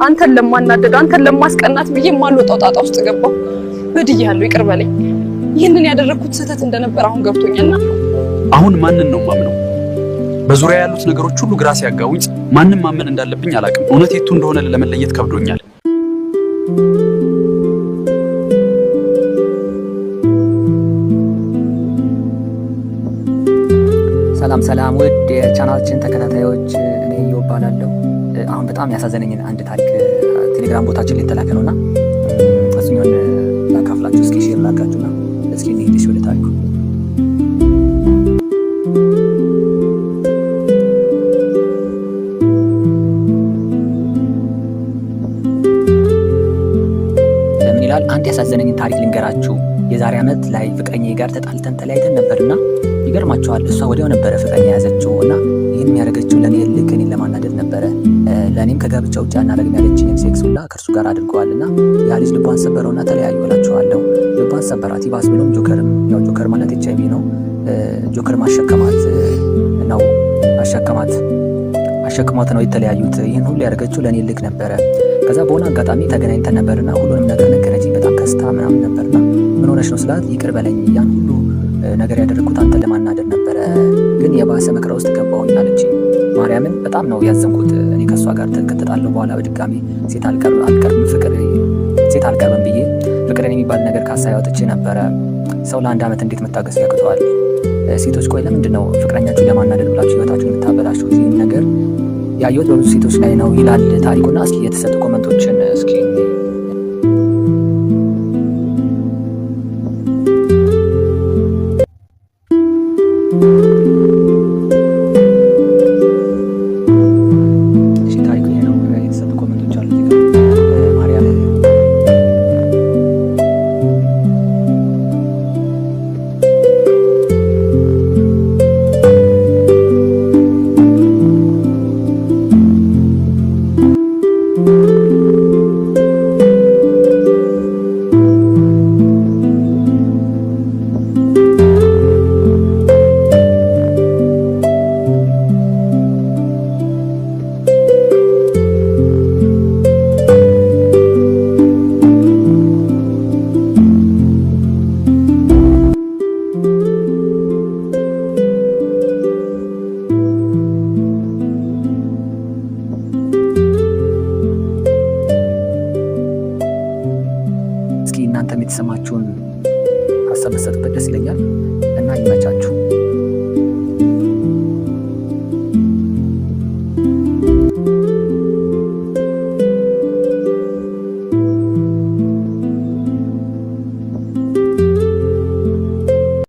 አንተን ለማናደድ፣ አንተን ለማስቀናት ብዬ የማልወጣው ጣጣ ውስጥ ገባሁ። በድያለሁ፣ ይቅር በለኝ። ይህንን ያደረግኩት ስህተት እንደነበር አሁን ገብቶኛልና አሁን ማንን ነው ማምነው? በዙሪያ ያሉት ነገሮች ሁሉ ግራ ሲያጋቡኝ ማንን ማመን እንዳለብኝ አላውቅም። እውነት የቱ እንደሆነ ለመለየት ከብዶኛል። ሰላም ሰላም፣ ውድ የቻናላችን ተከታታዮች፣ እኔ እዮብ እባላለሁ። አሁን በጣም ያሳዘነኝን አንድ ታሪክ ቴሌግራም ቦታችን ላይ የተላከ ነውና እሱኛውን ላካፍላችሁ፣ እስኪ share ላድርጋችሁና እስኪ እንሂድ ወደ ታሪኩ። ምን ይላል? አንድ ያሳዘነኝን ታሪክ ልንገራችሁ። የዛሬ ዓመት ላይ ፍቅረኛዬ ጋር ተጣልተን ተለያይተን ነበርና ይገርማችኋል፣ እሷ ወዲያው ነበረ ፍቅረኛ የያዘችው እና ይህን ያደረገችው ለእኔ ልክ እኔን ለማናደድ ነበረ። ለእኔም ከጋብቻ ውጭ አናደርግም ያለችኝን ሴክስ ሁላ ከእርሱ ጋር አድርገዋል እና ያ ልጅ ልቧን ሰበረውና ተለያዩ እላችኋለሁ። ልቧን ሰበራት። ይባስ ብሎም ጆከርም፣ ያው ጆከር ማለት HIV ነው። ጆከር ማሸከማት ነው አሸከማት አሸክሟት ነው የተለያዩት። ይህን ሁሉ ያደረገችው ለእኔ ልክ ነበረ። ከዛ በሆነ አጋጣሚ ተገናኝተን ነበርና ሁሉንም ነገር ነገረችኝ። በጣም ከስታ ምናምን ነበርና ምን ሆነሽ ነው ስላት ይቅር በለኝ፣ ያን ሁሉ ነገር ያደረግኩት አንተን ለማናደድ ነበረ፣ ግን የባሰ መከራ ውስጥ ገባሁኝ አለችኝ። ማርያምን በጣም ነው ያዘንኩት። እኔ ከእሷ ጋር ከተጣለሁ በኋላ በድጋሚ ሴት አልቀርብም፣ ፍቅር ሴት አልቀርብም ብዬ ፍቅርን የሚባል ነገር ካሳይ አውጥቼ ነበረ። ሰው ለአንድ ዓመት እንዴት መታገስ ያቅተዋል? ሴቶች ቆይ ለምንድን ነው ፍቅረኛችሁ ለማናደድ ብላችሁ ህይወታችሁን የምታበላሹት? ይህን ነገር ያየሁት በብዙ ሴቶች ላይ ነው ይላል ታሪኩና እስኪ የተሰጡ comment ኦችን እስኪ። እሺ፣ ታሪኩ ይሄ ነው። የተሰጡ comment ኦች አሉ እዚህ ጋር ማርያም። እስኪ እናንተም የተሰማችሁን ሀሳብ ብትሰጡበት ደስ ይለኛል እና ይመቻችሁ።